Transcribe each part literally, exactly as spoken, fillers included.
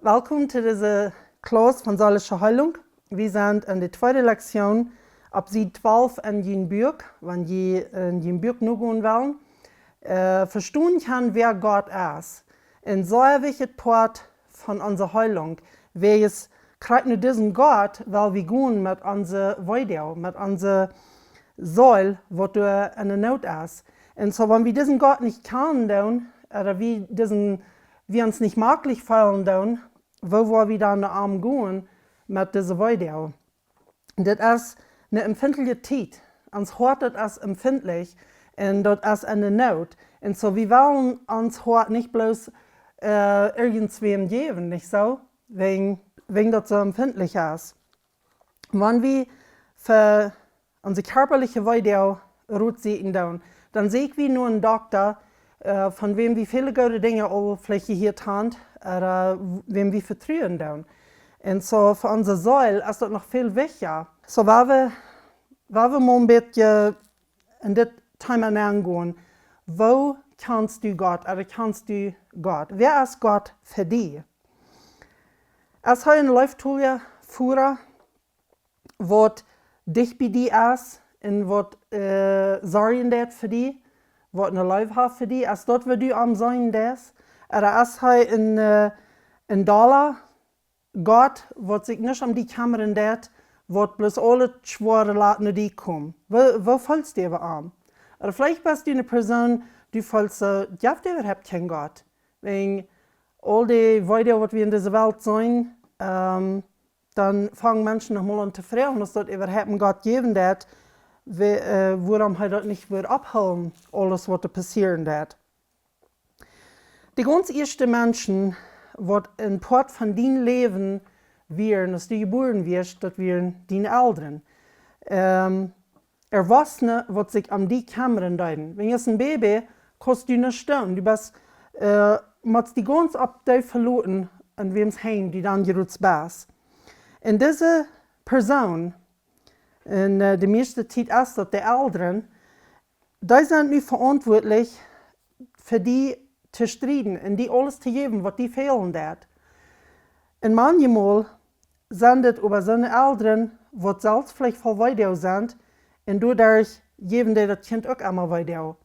Welkom to dise Klauss von seelische Heilunk. Wie sent en de tweede Lektion opp Sied twalf en jun Buak, wan jie en jun Buak nogonen wellen. Äh, vestonen kjennen, wäa Gott es. En sea wichtjet Poat von onse Heilunk. Wäajen krakjt no disen Gott well wie gonen met onse Weedoag, met onse Seel, waut doa en de Noot es. Un soo, wan wie disen Gott nich kjanen doonen, ooda wie disen, wie ons nich maklich feelen doonen, woo woa wie dan no am gonen met dise Weedoag? Dit es eene empfindliche Tiet. Ons Hoat, daut es empfindlich un daut es en de Noot. Un soo, wie wellen ons Hoat nich bloos, äh, irjentwäm jäwen, nich soo? Wäajen, wäajen daut soo empfindlich es. Wan wie fa onse kjarpaliche Weedoag Rot sieekjen doonen, dan sieekj wie no eenen Dokta, äh, von wäm wie väle goode Dinja aul veleicht jehieet haben, ooda wäm wie vetruen doonen. Un soo fa onse Seel es daut noch väl wichtja. Soo, wan wie, wan wie mol een bät en dit Thema nengonen, woo kjanst du Gott, ooda kjanst du Gott? Wäa es Gott fa die? Es hee een leeftolja Voda, waut dicht bie die es un waut, äh, sorjen deit fa die, waut eene Leew haft fa die, es daut, waut du am seenen deist? Ooda es hee een, äh, een dolla Gott, waut sikj nich om die kjemmren deit, waut bloos aul daut Schwoare lat no die komen? Woo, woo feelst du äwa am? Ooda veleicht best du eene Persoon, du feelst, äh, jeft äwahaupt kjeen Gott. Wäajen aul dee Weedoag, waut wie en dise Welt seenen, ähm, dan fangen Menschen noch mol aun to froagen, aus daut äwahaupt een Gott jäwen deit, we-, äh, wuarom hee daut nich wudd opphoolen, aules waut doa passieren deit. De gaunz ieeschte Menschen, waut een Poat von dien Läwen wieren, aus du jebuaren wieescht, daut wieren diene Elren. Ähm, Erwachsene, waut sikj om die kjemmren deeden. Wan du aus een Baby kaust du nich stonen. Du best, äh, motst die gaunz opp die veloten, aun wäms Henj du dan jrod best. Un dise Persoon, un, äh, de mieeschte Tiet es daut de Elren, dee sent nu veauntwuatlich fa die to strieden un die aules to jäwen, waut die fälen deit. Un maunchmol sent et oba soone Elren, waut selfst veleicht voll Weedoag sent, un doaderch jäwen dee daut Kjint uk emma Weedoag.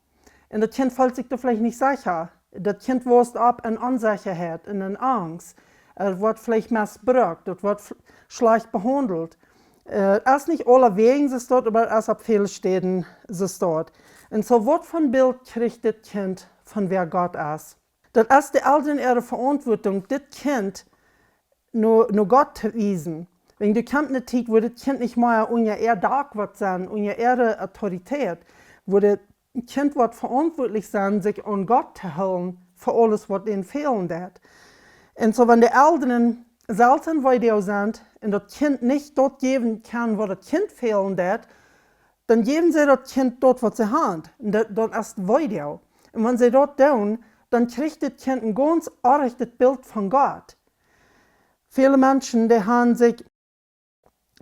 Un daut Kjint feelt sikj doa veleicht nich secha. Daut Kjint wausst opp en Onsechaheit un en Angst. Daut woat veleicht mesbrukt, daut woat f-, schlajcht behaundelt. Äh, es nich aulawäajen soo doa, oba es opp väle Städen soo doa. Un soo, waut fa een Bilt kjricht dit Kjint von wäa Gott es? Daut es de Elren äare Veauntwuatunk, dit Kjint no, no Gott to wiesen. Wan doa kjemt eene Tiet, wua daut Kjint nich mea unja äa Dak woat sennen, unja äare Autoritäet, wua daut Kjint woat veauntwuatlich sennen, sikj aun Gott to hoolen fa aules, waut an fälen deit. Un soo, wan de Elren selfst en Weedoag sent un daut Kjint nich daut jäwen kjennen, waut daut Kjint fälen deit, dan jäwen see daut Kjint daut, waut see haben. Un daut, daut es Weedoag. Un wan see daut doonen, dan kjricht daut Kjint een gaunz orrajchtet Bilt von Gott. Väle Menschen, dee haben sikj,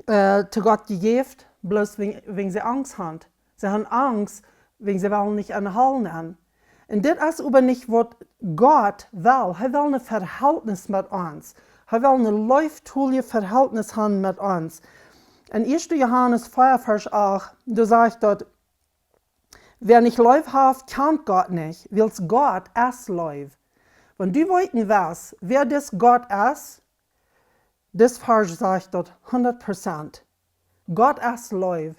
äh, to Gott jejäft, bloos wäajen, wäajen see Angst haben. See haben Angst, wäajen see wellen nich aun de Hal nenn. Un dit es oba nich, waut Gott well. Hee well een Verhältnis met ons. Hee well een leeftoljet Verhältnis haben met ons. En ieeschte Johanes vea, Varsch acht, doa sajcht daut: "Wäa nich Leew haft, kjant Gott nich, wiels Gott es Leew." Wan du weeten west, wäa dis Gott es, dis Varsch sajcht daut hundat Prozent. Gott es Leew.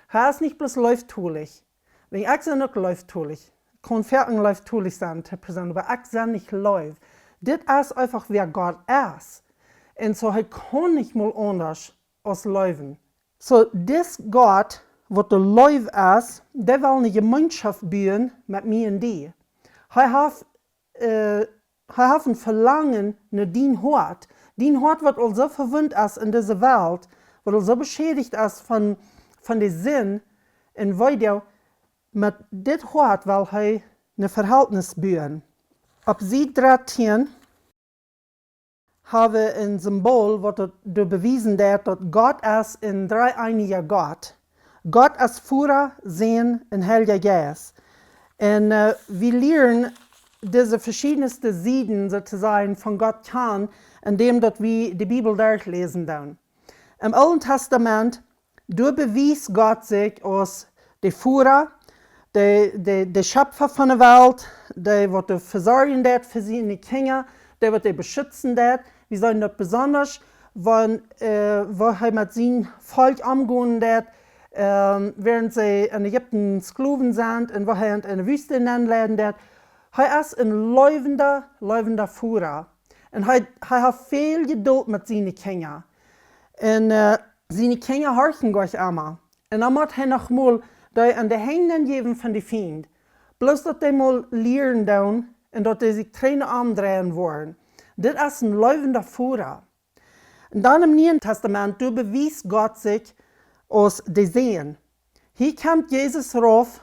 Hee es nich bloos leeftolich. Wan ekj sie uk leeftolich, kaun foaken leeftolich sennen to Persoon, oba ekj sie nich Leew. Dit es eefach, wäa Gott es. Un soo, hee kaun nich mol aundasch aus leewen. Soo, dis Gott, waut de Leew es, dee well eene Jemeenschoft buen met mie un die. Hee haft, äh, hee haft een Velangen no dien Hoat. Dien Hoat, waut aul soo vewundt es en dise Welt, waut aul soo beschädicht es von, von de Sind un Weedoag, met dit Hoat well hee een Verhältnis buen. Opp Sied dartieen haben wie een Symbol, waut daut doa bewiesen deit, daut Gott es een dreeeenja Gott. Gott es Voda, Sän un Heilja Jeist. Un, äh, wie lieren dise veschiedenste Sieden, soo to sajen, von Gott kjanen en däm daut wie de Bibel derchläsen doonen. Em Oolen Testament, doa bewiest Gott sikj aus de Voda, de, de, de Schepfa von de Welt, dee waut doa vesorjen deit fa siene Kjinja, dee waut doa beschutzen deit. Wie seenen daut besonda, wan, äh, woo hee met sien Volkj omgonen deit, ähm, wäarent see en Ägipten Sklowen sent un woo hee an en de Wüste nenleiden deit. Hee es een leewenda, leewenda Voda. Un hee, hee haft väl Jedult met siene Kjinja. Un, äh, siene Kjinja horchen goanich emma. Un dan mott hee noch mol dee en de Henj jäwen von de Fiend. Bloos daut dee mol lieren doonen un daut dee sikj trigj no am dreien woaren. Dit es een leewenda Voda. Un dan em Nieen Testament, doa bewiest Gott sikj aus de Sän. Hia kjemt Jesus rauf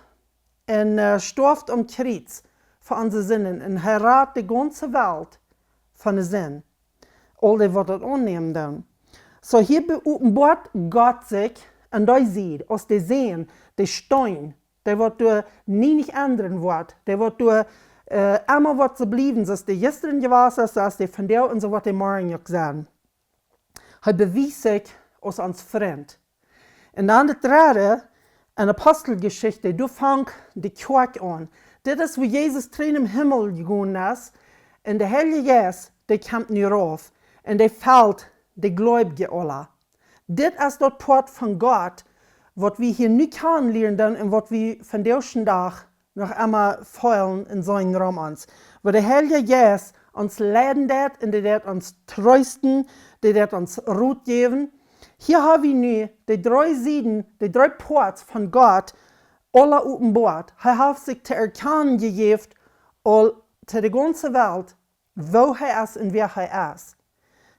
un, äh, stoaft aum Kjriez fa onse Sinden un hee rat de gaunze Welt von de Sind. Aul dee waut daut aunnämen doonen. Soo hia beopenboat Gott sikj aun dee Sied aus de Sän, de Steen, dee waut doa nie nich endren woat, dee waut doa, äh, emma woat soo bliewen, soo aus dee jistren jewast es, soo aus dee vondoag un soo woat dee morjen uk sennen. Hee bewiest sikj aus ons Frint. Un dan daut dredde, en Aposteljeschicht, doa fangt de Kjoakj aun. Dit es wua Jesus trigj em Himmel jegonen es, un de Heilje Jeist, dee kjemt nu rauf, un dee felt de Gleubje aula. Dit es daut Poat von Gott, waut wie hia nu kjanen lieren doonen un waut wie vondoag dän Dach noch emma feelen en soon Rom ons. Wua de Heilje Jeist ons leiden deit un dee deit ons treesten, dee deit ons Rot jäwen. Hia ha wie nu de dree Sieden, de dree Poats von Gott, aula openboat. Hee haft sikj to erkjanen jejäft, aul to de gaunze Welt, woo hee es un wäa hee es.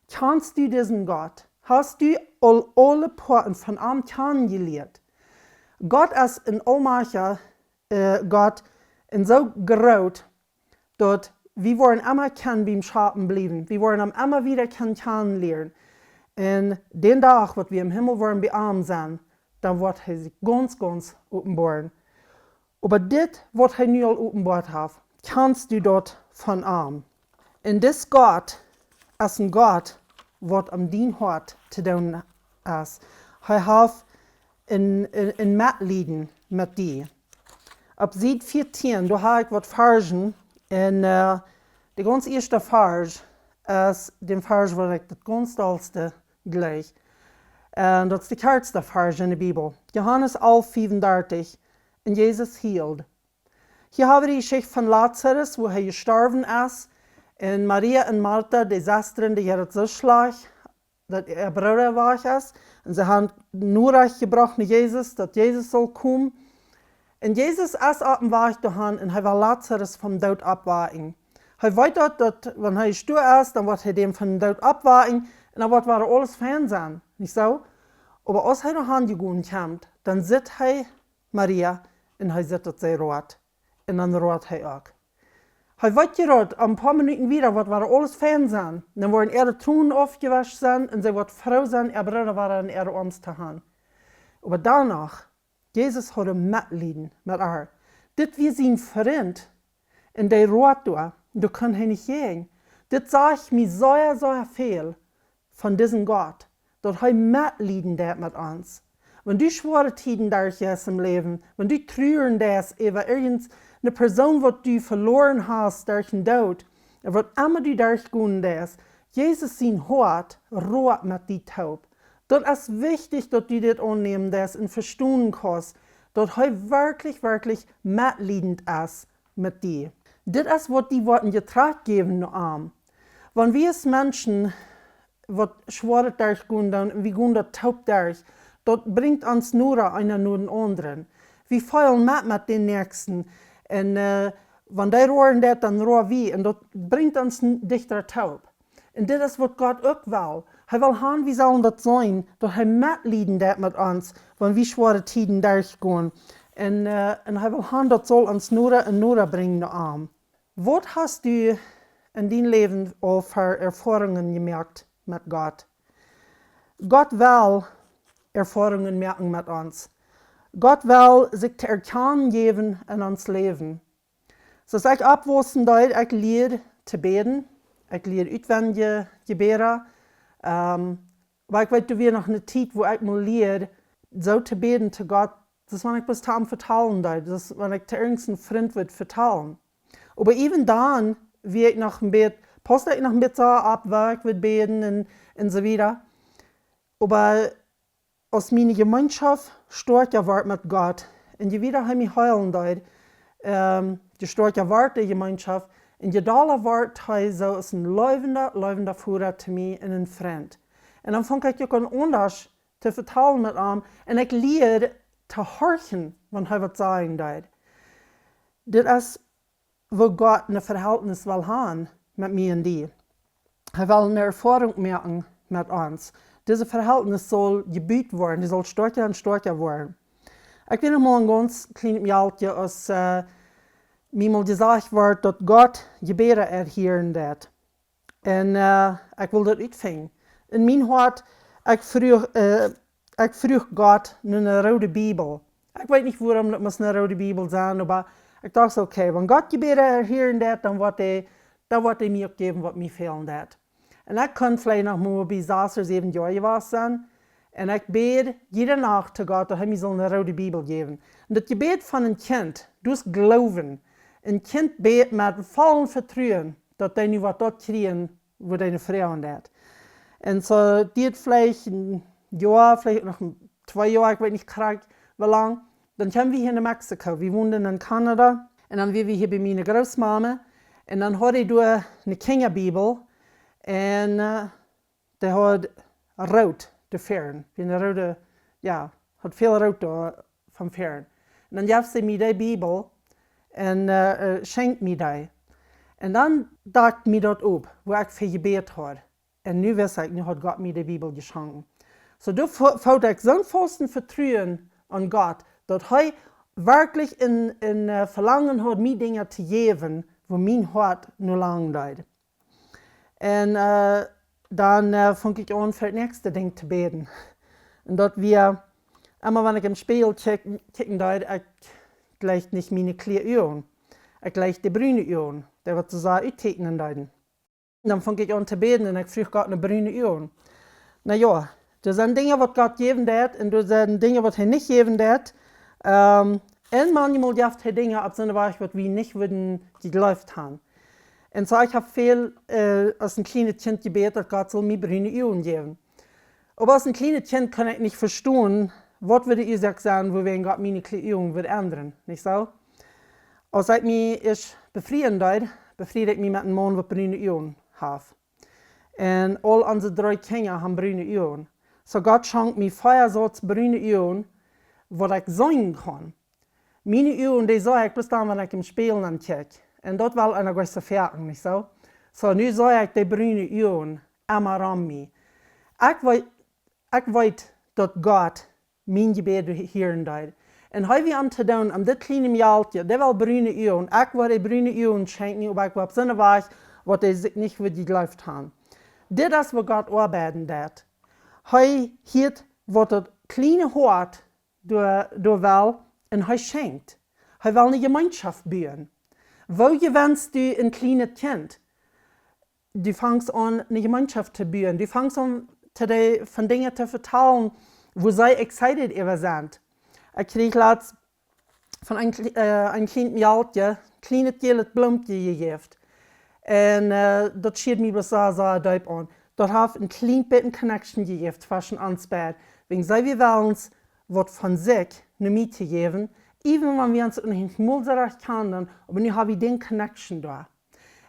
Kjanst du disen Gott? Hast du aul aule Poaten von am kjanen jelieet? Gott es een aulmajchtja, äh, Gott un soo groot, daut wie woaren emma kjennen biem Schapen bliewen. Wie woaren am emma wada kjennen kjanen lieren. Un dän Dach, waut wie em Himmel woaren bie am sennen, dan woat hee sikj gaunz, gaunz openboaren. Oba dit, waut hee nu aul openboat haft, kjanst du daut von am. Un dis Gott es een Gott, waut om dien Hoat to doonen es. Hee haft een, een, een Metlieden met die. Opp Sied vieetieen, doa ha ekj waut Varzen. Un, äh, de gaunz ieeschte Varz es dän Varz, waut ekj daut gaunz dollste jlikj. Un daut es de kjartste Varz en de Bibel. Johanes alf vieewendartich. Un Jesus hield. Hia ha wie de Jeschicht von Lazarus, wua hee jestorwen es. Un Maria un Marta, de Sestren, dee hauden daut soo schlajcht, daut äa Brooda wajch es. Un see han Norecht jebrocht no Jesus, daut Jesus sull komen. Un Jesus es opp dän Wajch doahan un hee well Lazarus vom Doot oppwakjen. Hee weet daut, daut wan hee stoawen es, dan woat hee dän vom Doot oppwakjen un dan woat wada aules fein sennen, nich soo? Oba aus hee doahan jegonen kjemt, dan sitt hee Maria un hee sitt, daut see roat. Un dan roat hee uk. Hee weet je daut, een poa Minuten wieda woat wada aules fein sennen. Dan woaren äare Tronen aufjewascht sennen un see woat froo sennen, äa Brooda wada en äare Oarms to han. Oba doano, Jesus haud Metlieden met ar. Dit wia sien Frint. Un dee roat doa, doa kunn hee nich jäajen. Dit sajcht mie sea, sea väl von disen Gott, daut hee Metlieden deit met ons. Wan du schwoare Tieden derchjeist em Läwen, wan du truren deist äwa irjent eene Persoon, waut du veloaren hast derch dän Doot, un waut emma du derchgonen deist, Jesus sien Hoat roat met die toop. Daut es wichtich, daut du dit aunnämen deist un vestonen kaust, daut hee werkjlich, werkjlich metliedent es met die. Dit es, waut die woaren jetrakt jäwen no am. Wan wie aus Menschen waut Schwoaret derchgonen, dan wie gonen daut toop derch. Daut brinjt ons noda, eena no dän aundren. Wie feelen met, met dän Näakjsten. Un, äh, wan dee roaren deit, dan roa wie. Un daut brinjt ons n-, dichta toop. Un dit es, waut Gott uk well. Hee well han, wie sellen daut seenen, daut hee metlieden deit met ons, wan wie schwoare Tieden derchgonen. Un, äh, un hee well han, daut saul ons noda un noda brinjen no am. Waut hast du en dien Läwen aul fa Erfoarungen jemoakt met Gott? Gott well Erfoarungen moaken met ons. Gott well sikj to erkjanen jäwen en ons Läwen. Soo aus ekj oppwaussen deed, ekj lieed to bäden. Ekj lieed utwendje Jebäda. Ähm, oba ekj weet, doa wia noch eene Tiet, wua ekj mol lieed, soo to bäden to Gott, daut wan ekj bloos to am vetalen deed, daut wan ekj to irjent een Frint wudd vetalen. Oba even dan wia ekj noch een bät, pausd ekj noch een bät soo opp, woo ekj wudd bäden un, un soo wieda. Oba aus miene Jemeenschoft stoakja wort met Gott un je wieda hee mie heelen deed, ähm, je stoakja wort de Jemeenschoft un je dolla wort hee soo aus een leewenda, leewenda Voda to mie un een Frint. Un dan funk ekj uk aun aundasch to vetalen met am un ekj lieed to horchen, wan hee waut sajen deed. Dit es, woo Gott een Verhältnis well han met mie un die. Hee well eene Erfoarunk moaken met ons. Dit Verhältnis saul jebut woaren, dee saul stoakja un stoakja woaren. Ekj weet noch mol een gaunz kjlienet Mejälkje, aus, äh, mie mol jesajcht wort, daut Gott Jebäda erhieren deed. Un, äh, ekj wull daut utfinjen. En mien Hoat, ekj fruach, äh, ekj fruach Gott no eene roode Bibel. Ekj weet nich, wuarom daut must eene roode Bibel sennen, oba ekj docht, okay, wan Gott Jebäda erhieren deed, dan woat hee, dan woat hee mie uk jäwen, waut mie fälen deed. Un ekj kunn veleicht noch mau bie sas ooda säwen Joa jewast sennen. Un ekj bäd jiede Nacht to Gott, daut hee mie saul eene roode Bibel jäwen. Un daut Jebäd von een Kjint, daut es Gloowen. Een Kjint bät met vollen Vetruen, daut hee nu waut daut kjrieen, wua hee no froagen deed. Un soo, daut veleicht een Joa, veleicht noch een, twee Joa, ekj weet nich krakjt, woo lang. Dan kjeemen wie hia no Mexiko. Wie woonden en Kanada. Un dan wieren wie hia bie miene Grootmama. Un dan haud hee doa eene Kjinjabibel. Un, äh, dee haud root de Fäaren. Wia eene roode, jo, haud väl root doa von Fäaren. Un dan jeef see mie dee Bibel un, äh, äh, schenkj mie dee. Un dan docht mie daut opp, wua ekj fa jebät haud. Un nu wist ekj, nu haud Gott mie dee Bibel jeschonken. Soo, doa fo-, foot ekj soon fausten Vetruen aun Gott, daut hee werkjlich een, een, äh, Velangen haud, mie Dinja to jäwen, wua mien Hoat no langen deed. Un, äh, dan, äh, funk ekj aun, fa daut näakjste Dinkj to bäden. Un daut wia, emma wan ekj em Spieejel kjikj-, kjikjen deed, ekj jlikjt nich miene kjliene Uagen. Ekj jlikjt de brune Uagen, dee waut see soo uttieekjnen deeden. Un dan funk ekj aun to bäden un ekj fruach Gott no brune Uagen. Na jo, doa sent Dinja, waut Gott jäwen deed, un doa sent Dinja, waut hee nich jäwen deed. Ähm, un maunchmol jeft hee Dinja opp soone Wies, waut wie nich wudden jejleeft han. Un soo, ekj hab väl, äh, aus een kjlienet Kjint jebät, daut Gott saul mie brune Uagen jäwen. Oba aus een kjlienet Kjint kunn ekj nich vestonen, waut wudd de Uasoak sennen, wuawäajen Gott miene kjliene Uagen wudd endren, nich soo? Aus ekj mie ieescht befrieen deed, befried ekj mie met een Maun, waut brune Uagen haud. Un aul onse dree Kjinja han brune Uagen. Soo, Gott schonk mie vea Sort brune Uagen, waut ekj seenen kunn. Miene Uagen, dee see ekj bloos dan, wan ekj em Spieejel ankjikj. Un daut well eena goot soo foaken, nich soo? Soo, nu see ekj dee brune Uagen emma rom mie. Ekj weet, ekj weet, daut Gott mien Jebäd hieren deed. Un hee wia aun to doonen, om dit kjliene Mejälkje, dee well brune Uagen. Ekj wudd dee brune Uagen schenkjen, oba ekj wudd opp soone Wies, waut dee sikj nich wudd jejleeft han. Dit es, wua Gott oabeiden deed. Hee hieet, waut daut kjliene Hoat doa, doa well, un hee schenkjt. Hee well eene Jemeenschoft buen. Woo jewennst du een kjlienet Kjint? Du fangst aun, eene Jemeenschoft to buen. Du fangst aun, to dee von Dinja to vetalen, wua see excited äwa sent. Ekj kjrieech latst von een kjl-, äh, een kjlienet Mejälkje, kjlienet jälet Bloomkje jejäft. Un, äh, daut schieed mie bloos soo, soo deep aun. Daut haft een kjlien bät connection jejäft tweschen ons beid. Wäajen see wia wellens, waut von sikj no mie to jäwen, even wan wie ons nich mol soo rajcht kjanen, oba nu ha wie dän connection doa.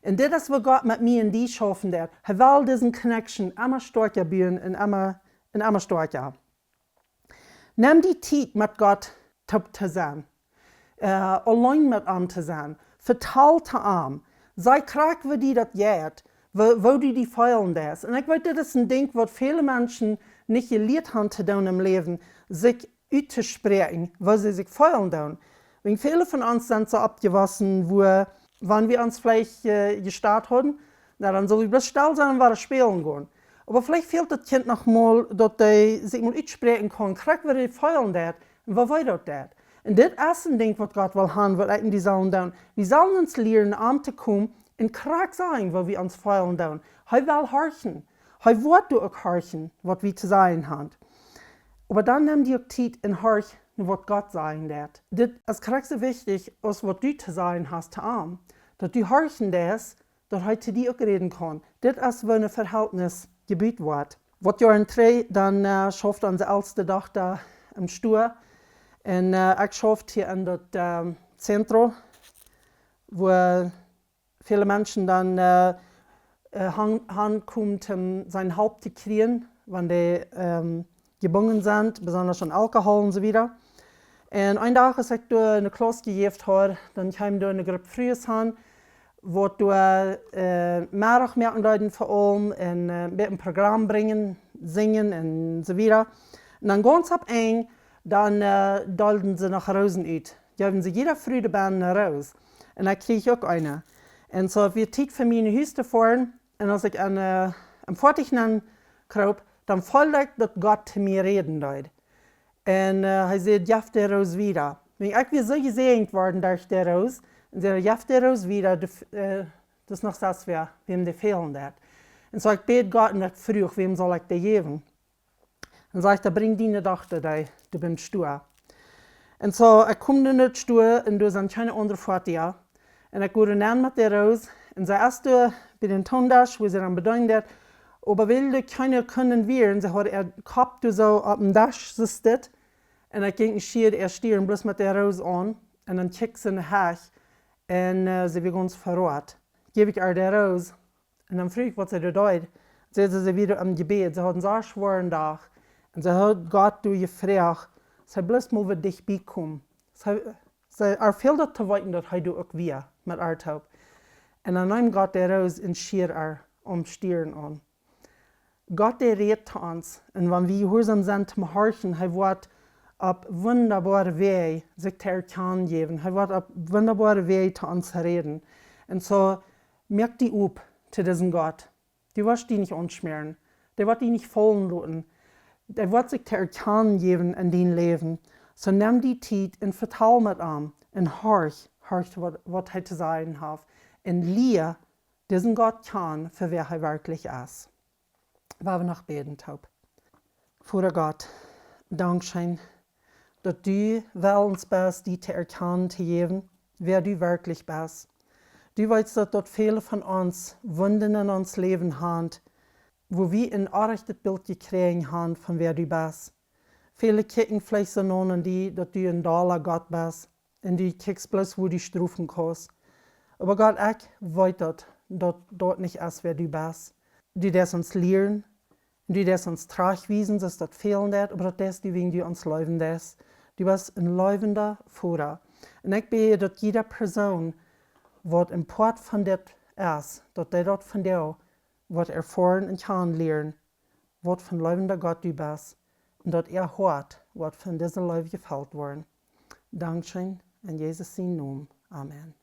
Un dit es, wua Gott met mie un die schaufen deed. Hee well dise connection emma stoakja buen un emma, un emma stoakja. Nem die Tiet, met Gott toop to sennen. Äh, auleen met am to sennen. Vetal to am. See krakjt, woo die daut jeit, woo, woo du die feelen deist. Un ekj weet, dit es een Dinkj, waut väle Menschen nich jelieet han to doonen em Läwen, sikj uttospräakjen, woo see sikj feelen doonen. Wäajen väle von ons sent soo oppjewossen, wua, wan wie ons veleicht, äh, jestat hauden, na, dan sull wie bloos stell sennen un wada spälen gonen. Oba veleicht fält daut Kjint noch mol, daut dee sikj mol utspräakjen kaun, krakjt woo dee feelen deit un woo wee daut deit. Un dit es een Dinkj, waut Gott well han, waut ekj un du sellen doonen. Wie sellen ons lieren, aun to komen Un krakjt sajen, woo wie ons feelen doonen. Hee well horchen. Hee woat doa uk horchen, waut wie to sajen haben. Oba dan nemm die uk Tiet un horch no waut Gott sajen deit. Dit es krakjt soo wichtich aus waut du to sajen hast to am. Daut du horchen deist, daut hee to die uk räden kaun. Dit es woo een Verhältnis jebut woat. Waut Joaren trigj, dan äh, schauft onse elste Dochta em Stua. Un äh, ekj schauft hia en daut äh, Zentrum, wua väle Menschen dan äh, äh, han, hankomen, om siene Help to kjrieen, wan dee ähm, jebungen sent, besonda aun Alkohol un soo wieda. Un een Dach, aus ekj doa eene Klauss jejäft haud, dan kjeem doa eene Grupp Frues han, waut doa äh, Meddach moaken deeden fa aulem un äh, met een Program brinjen, sinjen un soo wieda. Un dan gaunz aum Enj, dan äh, deelden see noch Roosen ut. Jeewen see jieda Fru doabie eene Roos. Un ekj kjrieech uk eene. Un soo wia Tiet fa mie no Hus to foaren. Un aus ekj aun äh, aum Foatich nenn kroop, dan feeld ekj, daut Gott to mie räden deed. Un äh, hee säd: "Jeff de Roos wieda." Wan ekj wia soo jesäajent worden derch de Roos, un säd: "Jeff de Roos wieda, du, äh, daut es noch sest wäa, wäm dee fälen deit." Un soo ekj bäd Gott un ekj fruach: "Wäm saul ekj dee jäwen?" Un sajcht: "Brinj diene Dochta, dee, dee bie mie em Stua." Un soo, ekj kom no dän Stua un doa sent kjeene aundre Foatieja. Un ekj go doa nenn met de Roos. Un see es doa bie dän Toondesch, wua see dan bedeent woat. Oba wiels doa kjeene Kunden wieren, see haud äa Kopp doa soo opp dän Desch jesaut. Un ekj jinkj un schieed äa Stieren bloos met de Roos aun. Un dan kjikjt see no Hecht. Un äh, see wia gaunz veroat. Jeef ekj äa de Roos. Un dan fruach ekj, waut see doa deed. See säd, see wia aum Jebäd. See haud een sea schwoaren Dach. Un see haud Gott doa jefroacht, see bloos mol waut dicht bie komen. See, see, äa fäld daut to weeten, daut hee doa uk wia met äa toop. Un dan neem Gott de Roos un schieed äa äa Stieren aun. Gott, dee rät to ons. Un wan wie jehuarsom sent toom horchen, hee woat opp wundaboare Wäaj sikj to erkjanen jäwen. Hee woat opp wundaboare Wäaj to ons räden. Un soo, moak die op to disen Gott. Du woascht die nich aunschmäaren. Dee woat die nich faulen loten. Dee woat sikj to erkjanen jäwen en dien Läwen. Soo nemm die Tiet un vetal met am. Un horch, horch waut, waut hee to sajen haft. Un lia disen Gott kjanen fa wäa hee werkjlich es. Woa wie noch bäden toop. Voda Gott, dankscheen, daut du wellens best, die to erkjanen to jäwen, wäa du werkjlich best. Du weetst daut, daut väle von ons Wunden en ons Läwen haben, wua wie een orrajchtet Bilt jekjräajen haben von wäa du best. Väle kjikjen veleicht soo no aun die, daut du een dolla Gott best. Un du kjikjst bloos, wua du strofen kaust. Oba Gott, ekj weet daut, daut daut nich es, wäa du best. Du deist ons lieren, un du deist ons trajchtwiesen, soo aus daut fälen deit, oba daut deist du, wiels du ons leewen deist. Du best een leewenda Voda. Un ekj bäd, daut jieda Persoon, waut een Poat von dit es, daut dee daut vondoag woat erfoaren un kjanen lieren, waut fa een leewenda Gott du best, un daut äa Hoat woat von dise Leew jefelt woaren. Dankscheen, en Jesus sienen Nomen. Amen.